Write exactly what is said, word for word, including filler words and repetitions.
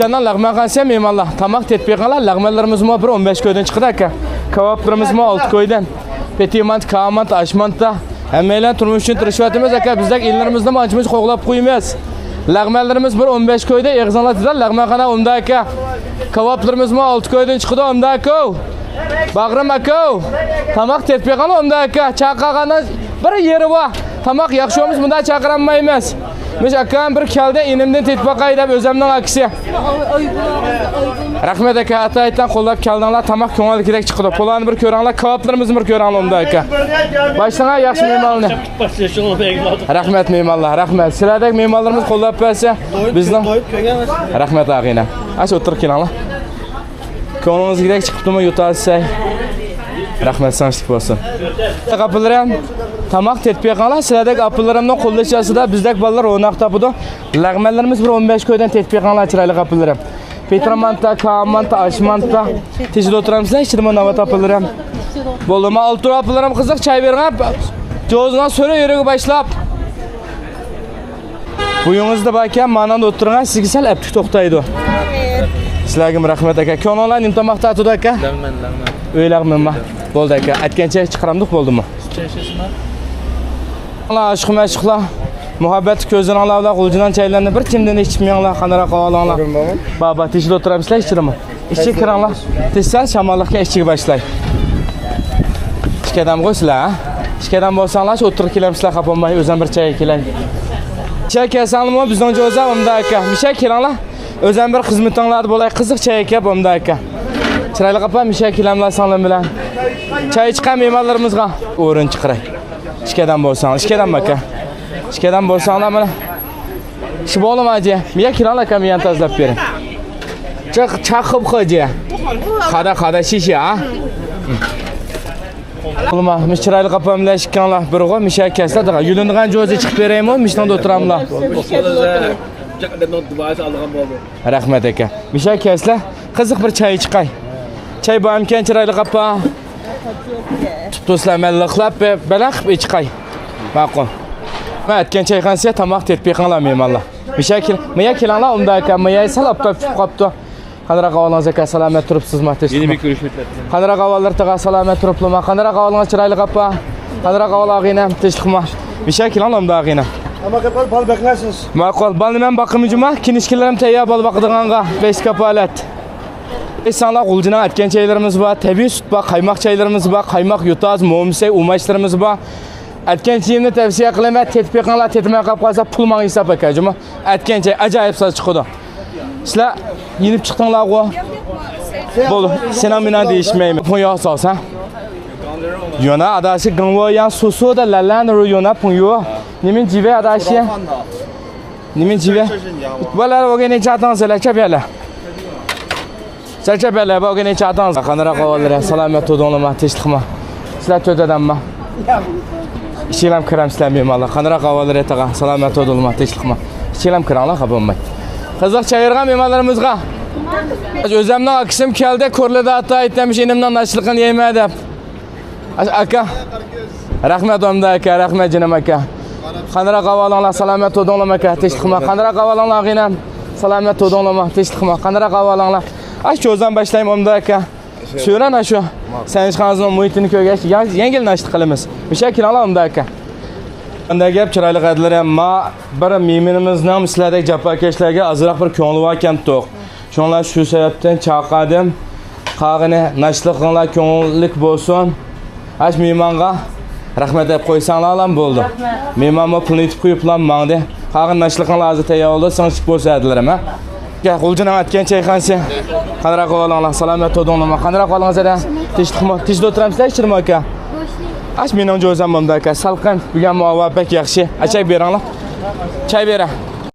سەندە لەغمەنخانىسى مېھمانلار. تاماق تېتىپ بېقىڭلار. لەغمەنلىرىمىزمۇ بىر ئون بەش كويدىن چىقىدۇ ئاكا. كاۋاپلىرىمىزمۇ ئالتە كويدىن. پېتى مانتا، كاۋا مانتا، ئاش مانتا. ھەممەيلەن تۇرمۇش ئۈچۈن تىرىشىۋاتىمىز ئاكا. بىزدەك ئىللىرىمىزنىمۇ ئانچە-مۇنچە قوغلاپ قويىمىز. لەغمەنلىرىمىز بىر ئون بەش كويدا، ئېغىزىڭلار تېزلا لەغمەنخانا ئومدا ئاكا. كاۋاپلىرىمىزمۇ ئالتە كويدىن چىقىدۇ ئومدا ئاكا. باغرىم ئاكا، تاماق تېتىپ بېقىڭلار ئومدا ئاكا. چاقىرغاندا بىر يېرى بار. تاماق ياخشى بولمىسا مۇنداق چاقىرالمايمىز. مۇشۇ ئاكام بىر كەلدى، ئىنىمدىن تېتىپ باقاي دەپ ئۆزۈمنىڭ ئاكىسى. رەھمەت ئاكا، ئاتايىتتىن قوللاپ كەلدىڭلار، تاماق كۆڭۈلدىكىدەك چىقىدۇ. پۇلارنى بىر كۆرۈڭلار، كاۋاپلىرىمىزنى بىر كۆرۈڭلار ئومدا ئاكا. باشلىڭلار ياخشى مېھمانلارنى. رەھمەت مېھمانلار، رەھمەت. سىلەردەك مېھمانلىرىمىز قوللاپ بەرسە، بىزنىڭ. رەھمەت ئاغىنەم. ئاشۇ ئوتتۇرىغا كېلىڭلار. كۆڭلىڭىزدىكىدەك چىقىپتىمۇ يۇتاسىز؟ رەھمەت سىڭىشلىك بولسۇن. ئاپىلىرىم، تاماق تېتىپ بېقىڭلار. سىلەردەك ئاپىلىرىمنىڭ قوللىشى ئاستىدا بىزدەك بالىلار روناق تاپىدۇ. لەغمەنلىرىمىز بىر ئون بەش كويدىن تېتىپ بېقىڭلار، چىرايلىق ئاپىلىرىم. پېتىر مانتا، كاۋا مانتا، ئاش مانتا. تېشىدا ئولتۇرامسىلەر، ئىچىدىمۇ ناۋات ئاپىلىرىم. بولدىما، ئالتۇن ئاپىلىرىم، قىزىق چاي بېرىڭ. جوزىنىڭ سۈرە يۈرۈگى باشلاپ. بويىڭىزدا باركەن، ماناندا ئولتۇرۇڭ، سىزگە سەل ئەپلىك توختايدۇ. سىلەرگىمۇ رەھمەت ئاكا. كۆڭلۈڭلار نېمە تاماق تارتىدۇ ئاكا؟ لەغمەن، لەغمەن. ئۆي لەغمىنىما؟ بولدى ئاكا. ئەتكەن چاي چىقىرامدۇق، بولدىمۇ؟ چاي ئىچىسىزمۇ؟ ئاشىق مەشۇقلار، مۇھەببەتلىك كۆزلىرىڭلار بىلەن غۇلجىنىڭ چايلىرىنى بىر تېمىدىن ئىچىپ مېڭىڭلار، قانداق ئەھۋالىڭلار؟ بابا، تېشىدا ئولتۇرامسىلەر، ئىچىدىمۇ؟ ئىچىگە كىرىڭلار. تېز سەل شاماللىقكە ئىچىگە باشلاي. ئىككى ئادەمغۇ سىلەر، ھە؟ ئىككى ئادەم بولساڭلار، شۇ ئوتتۇرىغا كېلەمسىلەر، خاپا بولماي، ئۆزۈم بىر چاي كېلەي. چاي كەلسەڭلارمۇ بىزنىڭ جوزا ئومدا ئاكا. مىشە كېلىڭلار. ئۆزۈم بىر خىزمىتىڭلاردا بولاي، قىزىق چاي كەپ ئومدا ئاكا. چىرايلىق ئاپا، مىشە كېلەملا ساڭلار بىلەن. چاي چىقار مېھمانلىرىمىزغا. ئورۇن چىقىراي. ئىككى ئادەم بولساڭلار، ئىككى ئادەم ئاكا. ئىككى ئادەم بولساڭلار مانا. شۇ بولدىمۇ ھاجى؟ مىيە كېلىڭلار ئاكا، مىيەنى تازىلاپ بېرىڭ. چاق، چاقىپ خوجا. قادا، قادا، شىشە، ھە؟ بولما، مىش چىرايلىق ئاپام بىلەن ئىككىڭلار بىرغۇ، مىشە كەسلە دەغا. يۈلۈنىدىغان جوزى چىقىپ بېرەيمۇ، مىشنىڭدا ئولتۇراملا. رەھمەت ئاكا. مىشە كەسلە، قىزىق بىر چاي چىقاي. چاي بارمىكەن چىرايلىق ئاپا؟ تۇپتۇسىلەر مەن لىقلاپ بە-، بەلەن قىلىپ ئىچىقاي. ماقۇل. مەن ئەتكەن چايخانىسىغا تاماق تېتىپ بېقىڭلار مېھمانلار. مىشە كېل-، مىيە كېلىڭلار ئومدا ئاكا، مىيە سەل ئاپتاپ چۈشۈپ قاپتۇ. قانداق ئەھۋالىڭىز ئاكا، سالامەت تۇرۇپسىزما؟ يەنە تىنچلىقمۇ؟ بىر كۆرۈشمەكلەر. قانداق ئەھۋاللار تاغا، سالامەت تۇرۇپلىما؟ قانداق ئەھۋالىڭىز چىرايلىق ئاپا؟ قانداق ئەھۋال ئاغىنەم، تىنچلىقما؟ مىشە كېلىڭلار ئومدا ئاغىنەم. ئەمما بال، بال بەقمەيسىز. ماقۇل، بالنى مەن باقىمەن جۇما، كىنىشكىلىرىم تەييار بال باقىدىغانغا، بەش كاپالەت. ئېيتساڭلار، غۇلجىنىڭ ئەتكەن چايلىرىمىز بار، تەبىئىي سۈت بار، قايماق چايلىرىمىز بار، قايماق يۇتاز، مومىسەي، ئۇماچلىرىمىز بار. ئەتكەن چېيىمنى تەۋسىيە قىلىمەن، تېتىپ بېقىڭلار، تېتىمەي قاپ قالسا پۇل ماڭا ھېساب ئاكا جۇما. ئەتكەن چاي ئاجايىپ ساز چىقىدۇ. سىلەر يېنىپ چىقتىڭلارغۇ؟ بولدى، سېنىڭ مېنىڭ دېيىشمەيمەن. پۇڭيو ساۋسەن. يۆنا ئاداشى گېڭ ۋو ياڭ سۇ سۇ دە لەن لەن رۇ يۆنا پۇڭيو. نېمىن جىۋې ئاداشى؟ نېمىن جىۋې؟ ۋالار ۋوگېنى چاتاڭ سەلە چاپيالە. سەل چاپيالە ۋوگېنى چاتاڭ. قانداق ئەھۋاللار، سالامەت تۇردۇڭلارما، تىنچلىقما؟ سىلەر تۆت ئادەمما؟ ئىچىگىلەم كىرەمسىلەر مېھمانلار. قانداق ئەھۋاللار تاغا، سالامەت تۇردۇڭلارما، تىنچلىقما؟ ئىچىگىلەم كىرىڭلار، خاپا بولماي. قىزىق چاي بېرىڭ مېھمانلىرىمىزغا. ئۆزۈمنىڭ ئاكىسىم كەلدى، كورلىدا ئاتا ئېيتتىم، ئىنىمنىڭ ناشتىلىقىنى يەيمەن دەپ. ئاكا. رەھمەت ئومدا ئاكا، رەھمەت جېنىم ئاكا. قانداق ئەھۋالىڭلار، سالامەت تۇردۇڭلارما ئاكا، تىنچلىقما؟ قانداق ئەھۋالىڭلار ئاغىنەم؟ سالامەت تۇردۇڭلارما، تىنچلىقما؟ قانداق ئەھۋالىڭلار؟ ئاش جوزان باشلايمۇ ئومدا ئاكا؟ سۆرەن ئاشۇ. سەن ئىشخانىسىنىڭ مۇھىتىنى كۆرگەچ، يا-، يەڭگىل ناشتا قىلىمىز. مۇشۇ كېلىڭلار ئومدا ئاكا. قانداق گەپ، چىرايلىق ھەدىلىرىم؟ ما بىر مېھمىنىمىزنىڭ سىلەردەك جاپاكەشلەرگە ئازراق بىر كۆڭلى بار كەمتۇق. شۇڭلار شۇ سەۋەبتىن چاقىردىم. قالغىنى ناشتىلىقىڭلار كۆڭۈللۈك بولسۇن. ئاش مېھمانغا رەھمەت دەپ قويساڭلارلا بولدى. رەھمەت. مېھمانمۇ پۇلنى ئېيتىپ قويۇپلا ماڭدى. قالغان ناشتىلىقىڭلار ھازىر تەييار بولدى، سىڭىشلىك بولسا ھەدىلىرىم، ھە؟ يا، غۇلجىنىڭ ئەتكەن چايخانىسى. قانداق ئەھۋالىڭلار، سالامەت تۇردۇڭلارما؟ قانداق ئەھۋالىڭىز ھەدە؟ تىنچلىقمۇ؟ تىنچ ئولتۇرامسىلەر ئىچىدىمۇ ئاكا؟ ئاش مېنىڭ جوزام بولدى ئاكا. سالقىن، بۈگۈن ھاۋا بەك ياخشى. ئاچاي بېرىڭلار. چاي بېرە.